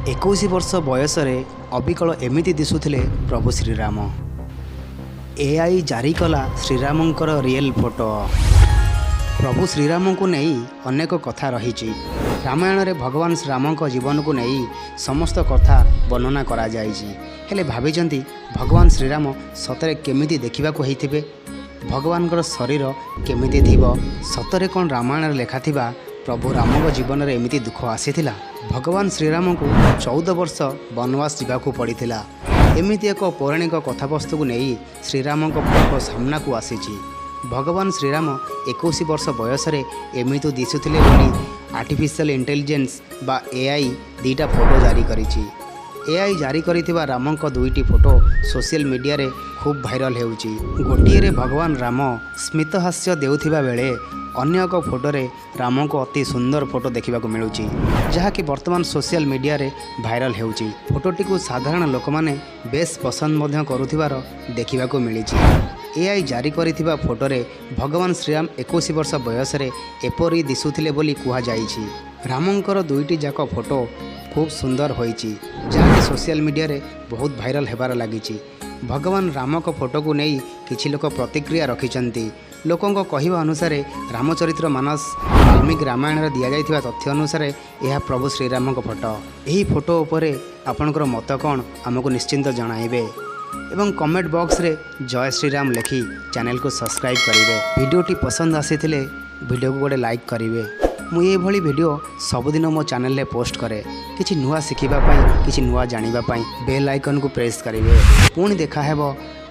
21 ବର୍ଷ ବୟସରେ ଅବିକଳ ଏମିତି ଦିଶୁଥିଲେ ପ୍ରଭୁ ଶ୍ରୀରାମ। ଏଆଇ ଜାରି କଲା ଶ୍ରୀରାମଙ୍କର ରିଏଲ୍ ଫଟୋ। ପ୍ରଭୁ ଶ୍ରୀରାମଙ୍କୁ ନେଇ ଅନେକ କଥା ରହିଛି। ରାମାୟଣରେ ଭଗବାନ ଶ୍ରୀରାମଙ୍କ ଜୀବନକୁ ନେଇ ସମସ୍ତ କଥା ବର୍ଣ୍ଣନା କରାଯାଇଛି। ହେଲେ ଭାବିଛନ୍ତି, ଭଗବାନ ଶ୍ରୀରାମ ସତରେ କେମିତି ଦେଖିବାକୁ ହେଇଥିବେ? ଭଗବାନଙ୍କର ଶରୀର କେମିତି ଥିବ? ସତରେ କ'ଣ ରାମାୟଣରେ ଲେଖାଥିବା ପ୍ରଭୁ ରାମଙ୍କ ଜୀବନରେ ଏମିତି ଦୁଃଖ ଆସିଥିଲା? ଭଗବାନ ଶ୍ରୀରାମଙ୍କୁ 14 ବର୍ଷ ବନବାସ ଯିବାକୁ ପଡ଼ିଥିଲା। ଏମିତି ଏକ ପୌରାଣିକ କଥାବସ୍ତୁକୁ ନେଇ ଶ୍ରୀରାମଙ୍କ ଫଟୋ ସାମ୍ନାକୁ ଆସିଛି। ଭଗବାନ ଶ୍ରୀରାମ 21 ବର୍ଷ ବୟସରେ ଏମିତି ଦିଶୁଥିଲେ ବୋଲି ଆର୍ଟିଫିସିଆଲ ଇଣ୍ଟେଲିଜେନ୍ସ ବା ଏଆଇ ଦୁଇଟା ଫଟୋ ଜାରି କରିଛି। ଏଆଇ ଜାରି କରିଥିବା ରାମଙ୍କ ଦୁଇଟି ଫଟୋ ସୋସିଆଲ ମିଡ଼ିଆରେ ଖୁବ୍ ଭାଇରାଲ ହେଉଛି। ଗୋଟିଏରେ ଭଗବାନ ରାମ ସ୍ମିତହାସ୍ୟ ଦେଉଥିବା ବେଳେ ଅନ୍ୟ ଏକ ଫଟୋରେ ରାମଙ୍କୁ ଅତି ସୁନ୍ଦର ଫଟୋ ଦେଖିବାକୁ ମିଳୁଛି, ଯାହାକି ବର୍ତ୍ତମାନ ସୋସିଆଲ ମିଡ଼ିଆରେ ଭାଇରାଲ ହେଉଛି। ଫଟୋଟିକୁ ସାଧାରଣ ଲୋକମାନେ ବେଶ୍ ପସନ୍ଦ ମଧ୍ୟ କରୁଥିବାର ଦେଖିବାକୁ ମିଳିଛି। ଏଆଇ ଜାରି କରିଥିବା ଫଟୋରେ ଭଗବାନ ଶ୍ରୀରାମ 21 ବର୍ଷ ବୟସରେ ଏପରି ଦିଶୁଥିଲେ ବୋଲି କୁହାଯାଇଛି। ରାମଙ୍କର ଦୁଇଟି ଯାକ ଫଟୋ ଖୁବ୍ ସୁନ୍ଦର ହୋଇଛି, ଯାହାକି ସୋସିଆଲ ମିଡ଼ିଆରେ ବହୁତ ଭାଇରାଲ ହେବାରେ ଲାଗିଛି। ଭଗବାନ ରାମଙ୍କ ଫଟୋକୁ ନେଇ କିଛି ଲୋକ ପ୍ରତିକ୍ରିୟା ରଖିଛନ୍ତି। ଲୋକଙ୍କ କହିବା ଅନୁସାରେ, ରାମଚରିତ ମାନସ ବାଲ୍ମୀକି ରାମାୟଣରେ ଦିଆଯାଇଥିବା ତଥ୍ୟ ଅନୁସାରେ ଏହା ପ୍ରଭୁ ଶ୍ରୀରାମଙ୍କ ଫଟୋ। ଏହି ଫଟୋ ଉପରେ ଆପଣଙ୍କର ମତ କ'ଣ, ଆମକୁ ନିଶ୍ଚିନ୍ତ ଜଣାଇବେ ଏବଂ କମେଣ୍ଟ ବକ୍ସରେ ଜୟ ଶ୍ରୀରାମ ଲେଖି ଚ୍ୟାନେଲକୁ ସବସ୍କ୍ରାଇବ୍ କରିବେ। ଭିଡ଼ିଓଟି ପସନ୍ଦ ଆସିଥିଲେ ଭିଡ଼ିଓକୁ ଗୋଟେ ଲାଇକ୍ କରିବେ। ମୁଁ ଏଇଭଳି ଭିଡ଼ିଓ ସବୁଦିନ ମୋ ଚ୍ୟାନେଲରେ ପୋଷ୍ଟ କରେ, କିଛି ନୂଆ ଶିଖିବା ପାଇଁ, କିଛି ନୂଆ ଜାଣିବା ପାଇଁ। ବେଲ୍ ଆଇକନ୍କୁ ପ୍ରେସ୍ କରିବେ। ପୁଣି ଦେଖାହେବ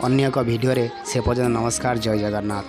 ଅନ୍ୟ ଏକ ଭିଡ଼ିଓରେ। ସେ ପର୍ଯ୍ୟନ୍ତ ନମସ୍କାର, ଜୟ ଜଗନ୍ନାଥ।